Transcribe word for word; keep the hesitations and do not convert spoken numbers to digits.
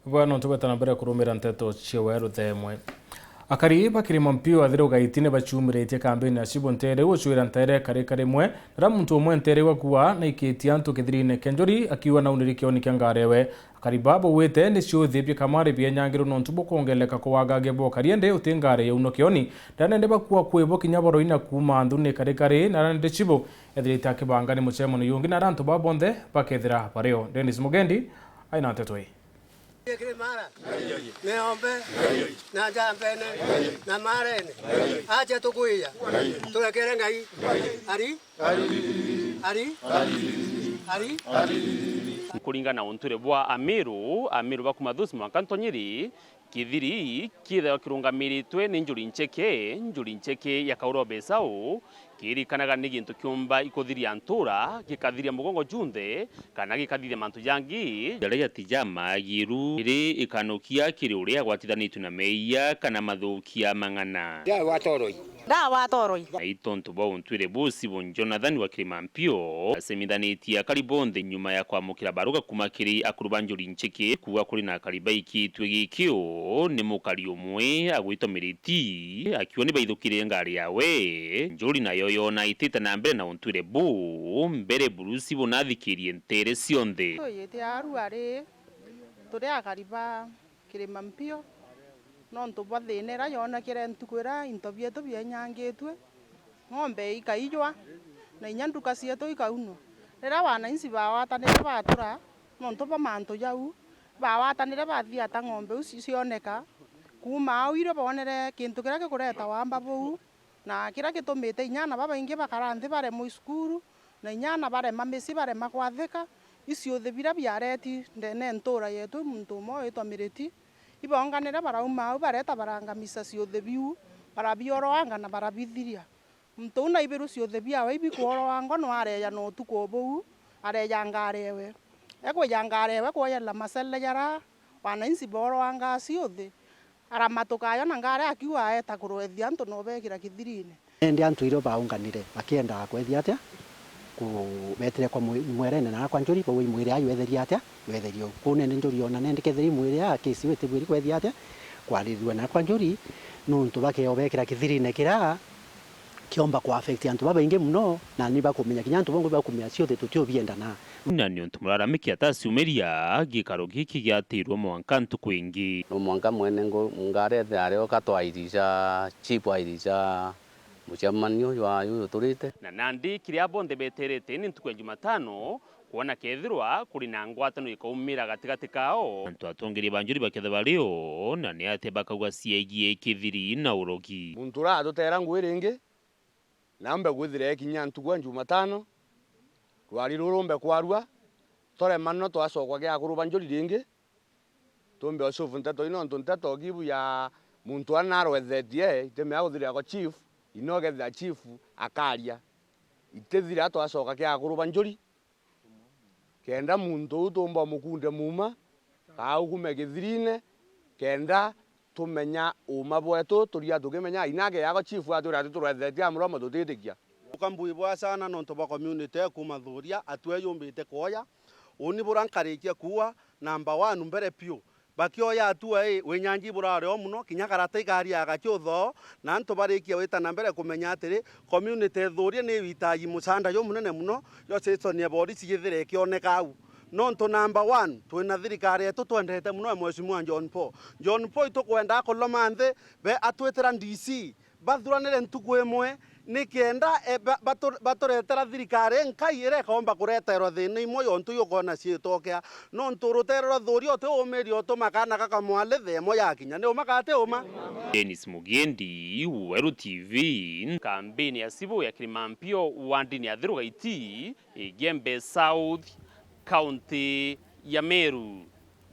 Bwa nontu gweta na mbere kurumira nteto cia weru themwe. Akari ba Kirima Mpio Athiru Gaiti ni baciumiritie kambini ya Cibu ntere gucwira ntere kari kari mwe, riria muntu umwe ntere gwa kua naikitie antu kithirine kia njuri akiuga nauniri kioni kia ngari ewe. Akari ba bauite ni ciuthi bia kamari bienyangiru nontu bukongeleka kuwagagia bokari ende uti ngari yaunwa kioni. Ndanende bakua kwibo kinya boroi na kuuma nthuni kari kari na nande Cibu ethirite akibanga ni mucemano yungi na antu ba bonthe bakethira bario. Dennis Mugendi aina nteto ii. Kiri mara, miombe, na njambene, na marene, aje tukwija, turekere Ngai, ari, ari, ari. Kuringana na untwire bwa Amiru, Amiru ba kuma Thusi mwanka Ntonyiri, kithiri kiithagwa kirungamiritwe ni njuri ncheke, njuri ncheke ya Kauro Besau, kiririkanaga ni gintu kiumba ikuthiria ntura, gikathiria mugongo junthe, kana gikathithia mantu jangi jaria jati jamaagiru, iri ikanukia kiri uria agwatithanitue na meeyia kana mathukia mang'ana. Ndawa toroi. Ndawa toroi. Na i tontu bwa untwire busi bu Jonathan wa Kirima Mpio, acemithanitie akari bonthe nyuma ya kwamukira baruga kuma kiri akuru ba njuri nchiki, kuuga kuri na akari baikitue gikio ni mukari umwe agwitwa Miriti, akiuga ni baithukire ngari yawe, njuri nayo yona itite na mbere na untwire bu, mbere burusi bunathikirie ntere cionthe. Tuyite aru ari, turi akari ba Kirima Mpio, nontu bwa thina iria yonekire ntuku iria into bietu bienyangitue, ng'ombe ikaijwa, na inya nduka cietu ikaunwa. Riria wananchi bawatanire batura, nontu bwa mantu jau, bawatanire bathiata ng'ombe iu ci-, cioneka. Kuuma au irio boonere kintu kiria gikureta wamba buu, na kiria gitumite inya aana babaingi bakara nthi baremwa i cukuru, na inya aana barema micii, barema kwathika, i ciuthi biria biareti ndene ntuura yetu, muntu umwe witwa Miriti, iboonganire barauma au, bareta barangamisa ciuthi biu, barabioroanga na barabithiria. Muntu uu naibirwe ciuthi biawe ibikworoangwa, no areeja na utuku o buu, areeja ngari ewe. Ekwija ngari ewe kwoyerera macele jara wananchi booroangaa ciuthi, aramatuka ayo na ngari akiuga aeta kurwethia antu na ubekira kithirine. Nende antu irio baunganire bakiendaga kwethia atia? Ku-, betire kwa mwi-, mwerene na kwa njuri, bauga imwire ayu etheria atia? Wetheria u. Kuu nende njuri yona nende kethira imwire aa kesi iu itibwiri kwethia atia? Kwarirua na kwa njuri, nuntu bakeo bekira kithirine kiria kiomba ku affect antu babaingi muno, na ni bakumenya kinya antu bongo bakumenya ciuthi tutiubienda na. Na niuntu muraramiki ataciumiria, gikaro giki giatirwe mwanka ntuku ingi. No mwanka mwene ngo-, ngari ethire ario ka twairica, chief airica mucemanio jwa juju turite. Na nandi kiria bonthe beterete ni ntuku ya Jumatano, kwona kethirwa kuri na ngwataniro ikaumira gatigati kao. Antu atongeria ba njuri bakethwa bario, na ni atia bakauga ciegie kithiri na urogi? Muntu uria atutera ngui ringi, nambe kwithira ekinya ntuku ya Jumatano, rwari rurumbe kwarua, toremana no twacokwa kia akuru ba njuri ringi, tumbe ucubu nteto ino, nontu nteto kibu ya muntu ana arwethetie, itimea kuthira kwa chief, ino kethira chief akaria. Itithira twacoka kia akuru ba njuri, kenda muntu uu tumba umukunde muuma, kaa ukume kithirine, kenda tumenya uuma bwetu, turia tukimenya, inake yako chief atwira ati turwethetie a muromo tutitikia. Uka mbui bwa sana nontu bwa community kuuma Thuria, atua yumbite kwoya. Uni bura nkarikia kuua, number one mbere piu. Bakioya atua ii, winyanji burari o muno, kinya karata igari agakia uthoo, na antu barikia wita na mbere kumenya atiri, community Thuria ni witaji mucanda jumunene muno, jwa station ya borisi yithire ikioneka au. Nontu number one, twina thirikari yetu twendete muno ya Mheshimiwa John Paul. John Paul itukwenda akuloma nthi, be atwitira D C, bathuranire ntuku imwe, nikenda, e, ba-, batu-, baturetera thirikari inkai iria ikaomba kureterwa thina imwe yontu yukona ciitokea. Nontu rutere rwa Thuria uti umiria utuma kaana gaka mwali themo yakinya. Ni uma kana ti uma? Dennis Mugiendi, Weru T V, kambini ya Cibu ya Kirimampio, wandini ya Thiru Gaiti, Igembe South, kaunti ya Meru.